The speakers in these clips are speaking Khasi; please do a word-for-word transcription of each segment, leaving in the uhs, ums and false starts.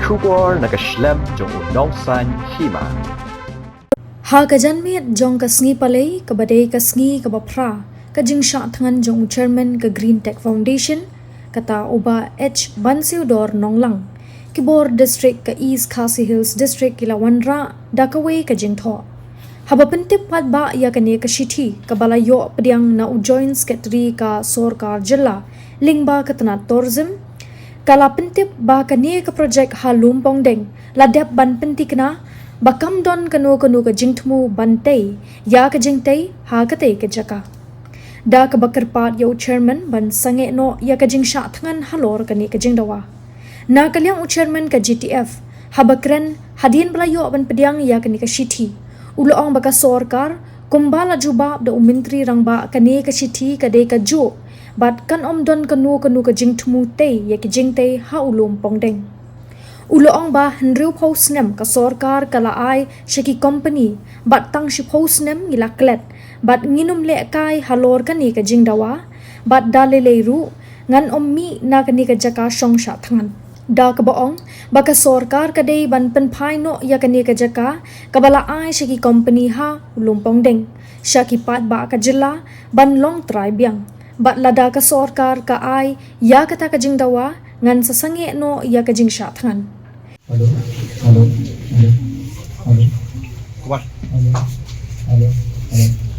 Khubor na ka shlem jong u Nongsaiñ Hima. Ha ka janmiet jong ka sngi Palei, kaba dei ka sngi kaba phra ka jingshah thngan jong u Chairman ka Green Tech Foundation, kata u Bah H Bansiewdor Nonglang, ki bor District ka East Khasi Hills District ki la wanrah da kawei ka jingthoh. Haba pyntip paidbah ïa kane ka shithi kaba la ïoh pdiang na u Joint Secretary ka Sorkar Jylla lyngba ka tnat Tourism, ka la pyntip ba kane ka projek ha Lumpongdeng la dep ban pynthikna ba kam don kano kano ka jingthmu ban tei ïa ka jingtei ha katei ka jaka. Da kaba kyrpad ïa u Chairman ban sangeh noh ïa ka jingshah thngan halor kane ka jingdawa. Na ka liang u Chairman ka G T F, haba kren hadien ba la ïoh ban pdiang ïa kane ka shithi, u la ong ba ka sorkar kumba la jubab da u Myntri Rangbah, kane ka shithi ka dei kajuh bad kan ym don kano kano ka jingthmu tei ïa ki jingtei ha u Lumpongdeng. U la ong ba hynriewphew snem ka sorkar ka la ai sha ki kompani bad tang shiphew snem ngi la klet bad ngin ym lehkai halor kane ka jingdawa, bad da lei lei ruh ngan ym mih na kane ka jaka shong shah thngan. Da kaba ong ba ka sorkar ka dei ban pynphai noh ïa kane ka jaka kaba la ai sha ki kompani ha u Lumpongdeng sha ki paidbah ka jylla ban long trai biang. Bad lada ka sorkar ka ai ïa kata ka jingdawa, ngan sa sangeh noh ïa ka jingshah thngan. Hello, hello, hello, hello. Hello, hello, hello.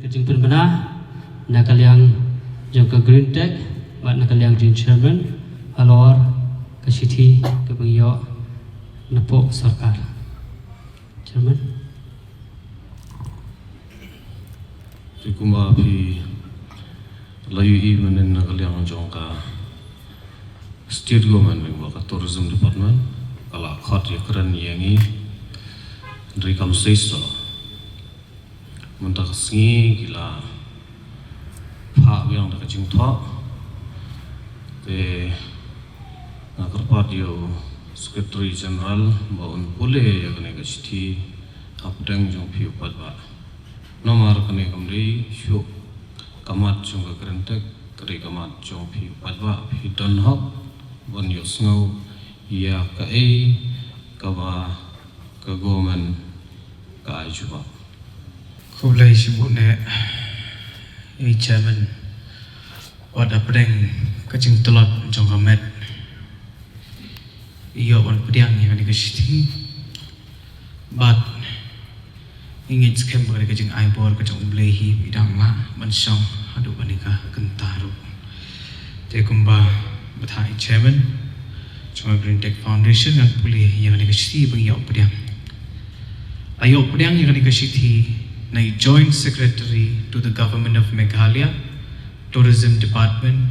Ka jingpynbna na ka liang jong ka Green Tech bad na ka liang jong Chairman halor ka shithi kaba ngi ïoh napoh sorkar. Chairman. Te kumba phi la ïohi mynnin, na ka liang jong ka State Government lyngba ka Tourism Department ka la khot ïakren ïa ngi, hynrei kam seisoh. Mynta ka sngi ki la phah biang da ka jingthoh. Te nga kyrpad ïa u Secretary General ba un pule ïa kane ka shithi hapdeng jong phi u paidbah. Namar kane kam dei shuh ka mat jong ka Green Tech, ka dei ka mat jong phi u paidbah, phi don hok ban ïohsngew ïa kaei kaba ka government ka ai jubab. Khublei shibun eh, i Chairman, wat hapdeng ka jingtlot jong ka met i ïoh ban pdiang ïa kane ka shithi. Bad ngi ngeit skhem ba ka dei ka jingai bor ka jong U Blei hi, i dang lah ban shong haduh kane ka kynta ruh. Te kumba bthah i Chairman jong ka Green Tech Foundation, ngan pule ïa kane ka shithi ba ngi ïoh pdiang. La ïoh pdiang ïa kane ka shithi na i Joint Secretary to the Government of Meghalaya, Tourism Department,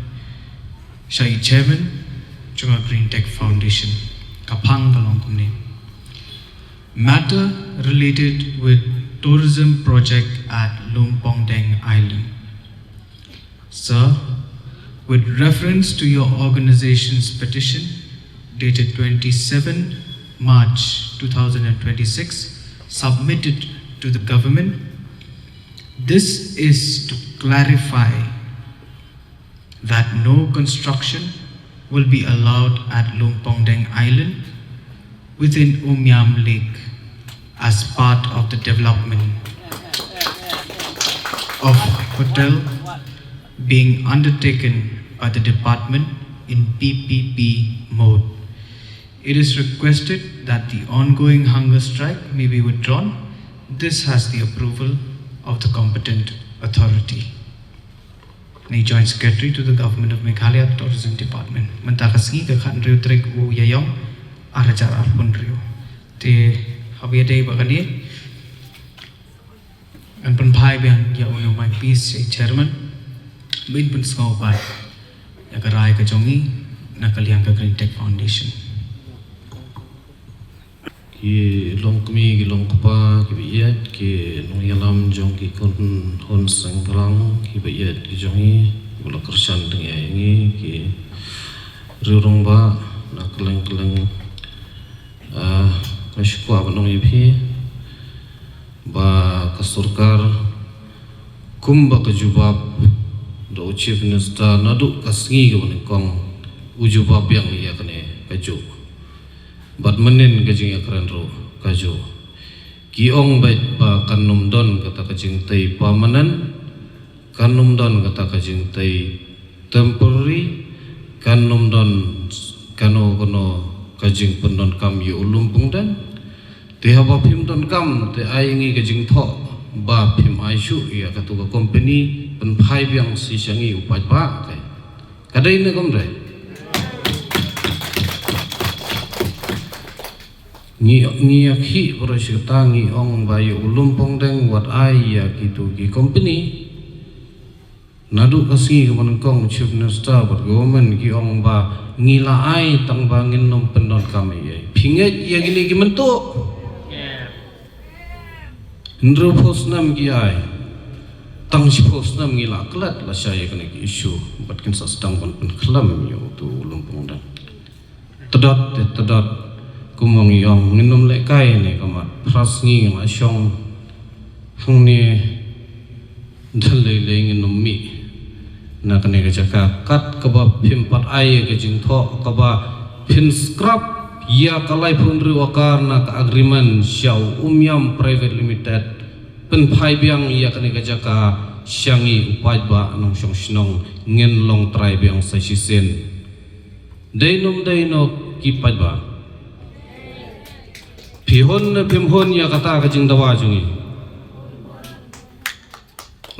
sha i Chairman jong ka Green Tech Foundation. Ka phang ka long kumne. Matter related with tourism project at Lumpongdeng Island. Sir, with reference to your organization's petition dated twenty-seven March two thousand twenty-six, submitted to the government, this is to clarify that no construction will be allowed at Lumpongdeng Island within Umiam Lake as part of the development of hotel being undertaken by the department in P P P mode. It is requested that the ongoing hunger strike may be withdrawn. This has the approval of the competent authority. Ni Joint Secretary to the Government of Meghalaya Tourism Department. Mynta ka sngi ka khathynriew tarik u Ïaïong, ar hajar arphew hynriew. Te haba ïadei bad kane, ngan pynphai biang ïa u Nongmai Peace, ïa i Chairman, ban pynsngew pat ïa ka rai ka jong i na ka liang ka Green Tech Foundation. Ki longkmie, ki longkpa, ki baieit, ki nongïalam jong ki khun hynmen seng bneng, ki baieit ki jong ngi, kiba la kyrshan dang ïa ngi, ki riew rangbah na kylleng kylleng. Ah, nga sngewkwah ban ong ïa phi ba ka sorkar, kumba ka jubab da u Chief Minister naduh ka sngi kaba nyngkong, u jubab biang ïa kane kajuh. Bad mynnin ka jingïakren ruh kajuh. Ki ong beit ba kan ym don kata ka jingtei permanent, kan ym don kata ka jingtei temporary, kan ym don kano kano ka jingpyndonkam ïa u Lumpongdeng. Te haba phim donkam, te ai ngi ka jingthoh ba phim ai shuh ïa katu ka company, pynphai biang shisha ngi u paidbah. Ka dei ne kam dei? Ngi, ngi ïakhih baroh shi katta, ngi ong ba ïa u Lumpongdeng wat ai ïa kitu ki company. Naduh ka sngi kaba nyngkong Chief Minister bad government ki ong ba ngi la ai tang ba ngin ym pyndonkam ei ei. Phi ngeit ïa kine ki mynta? Hynriewphew snem ki ai. Tang shiphew snem ngi la klet lashai ïa kane ki issue bad kin sa sdang ban pynkhlem ïa utu u Lumpongdeng. Tdot te tdot, kumba ngi ong, ngin ym lehkai ne ka mat. Phra sngi ngi la shong hangne, da lei lei ngin ym mih na kane ka jaka. Kat kaba phim pat ai ka jingthoh, kaba phin scrap ïa ka laiphew hynriew acre na ka agreement sha u Umiam Private Limited, pynphai biang ïa kane ka jaka sha ngi u paidbah nongshong shnong, ngin long trai biang sa shisien. Dei ne ym dei, ki paidbah? Phi hun ne phim hun ïa kata ka jingdawa jong ngi?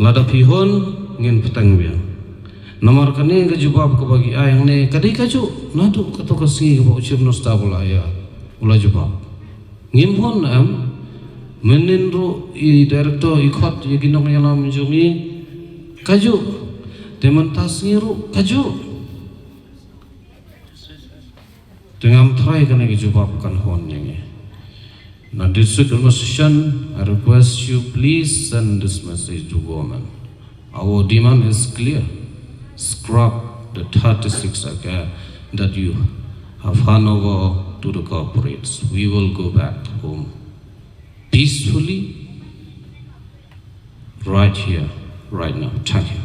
Lada phi hun, ngin bteng biang. Namar kane ka jubab kaba ki ai hangne ka dei kajuh naduh kato ka sngi kaba u Chief Minister u la ïa, u la jubab. Ngim hun em? Mynnin ruh i director i khot ïa ki nongïalam jong ngi kajuh. Te mynta sngi ruh kajuh. Te ngam tharai kane ka jubab kan hun ïa ngi. Na District Administration, I request you please send this message to government. Our demand is clear. Scrap the thirty-six acre that you have hand over to the corporates. We will go back home peacefully right here, right now. Thank you.